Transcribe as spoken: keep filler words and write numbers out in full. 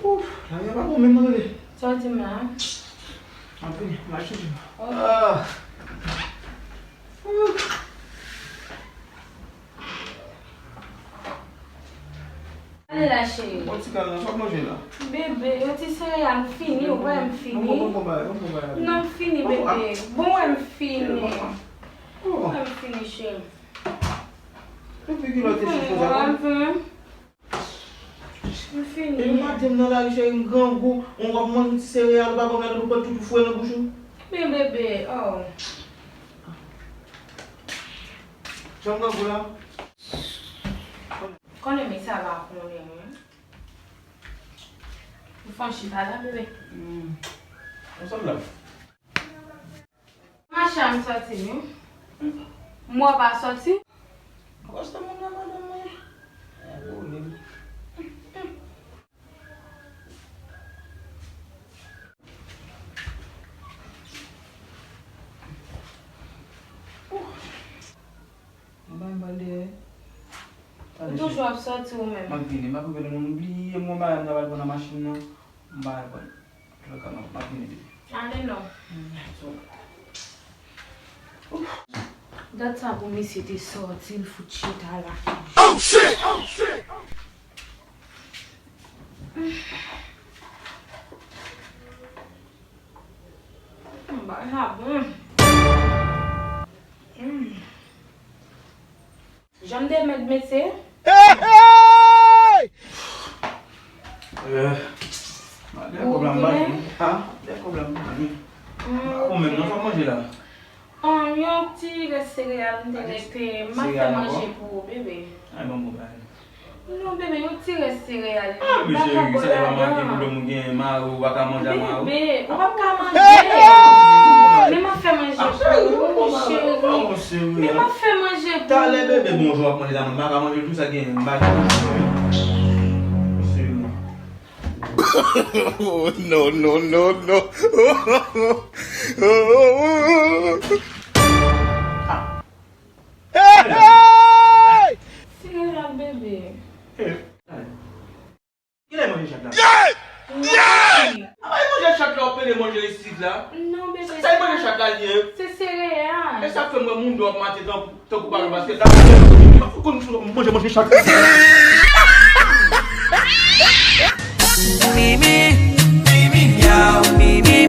Ouf, lari a pa bon menm non, bebe. Sa w di m la? M ap vini, m al chanje. Ok. Ah. Ouf. Ale la, cheri. Bon ti kal nan, sa w ap manje la? Bebe, yon ti sereyal, m fini, ou pa wè m fini? Bon, bon, bon, bon, bagay, bon, bon, bagay. Non, m fini, bebe. Bon, wè m fini. Bon, bon. Wè m fini, cheri. Epi ki lòt ti chifon sa? M fini. M fini. E maten m nan lari, cheri, m grangou, m wè w ap manje ti sereyal, ou pa konn gade ou pran tout fre nan bouch ou. Men bebe, oh. Jan m grangou la? Konnen men sa va konnen, wi. Ou fè yon chita la, bebe. Hmm. Ansanm la. Machan soti, wi. M wè w pa soti. Kòste moun nan madanm mwen. E, pwoblèm. Anba m pral dèyè. Ou toujou ap soti ou menm. M ap vini, m ap rive nan moun. Bliye m, mwen bagay m ta pral pran nan machin nan. M pa pral pran. Antoulèka, m ap, m ap vini vit. Ale non. Dat sa pou misye te soti, l fout chita la. Oh shit! Oh shit! Bagay la bon. Hmm. Jan m te mèt mesye. Hey, hey! Eh, de kòb la m ba nou. Ha? De kòb la m ba nou. Hmm, bon, menm nan, sa w manje la? Yon ti rès sereyal m te rete, m ap fè manje pou ou, bebe. Ay, bon, bon, bay. Non, bebe, yon ti rès sereyal. Ah, men cheri, sa e pa manke pwoblèm ou gen, mari w pa ka manje a mari w. Bebe, ou p ap ka manje. Men m ap fè manje pou ou, cheri. Men m ap fè manje pou ou. Talè, bebe, bonjou, w ap manje la, mwen pa ka manje tou, sa gen, m pa gen. Cheri. Oh, no, no, no, no. Hey, hey! Sereyal, bebe. Kilè manje chat la? Yeah! Yeah! A pa manje chat la, w ap pede manje isit la. Non, bebe. Sa e manje chat la li ye? Se sereyal. E sa k fè m wè moun dò ap mate tankou, tankou balon, paske la, m pa konn manje, manje chat la.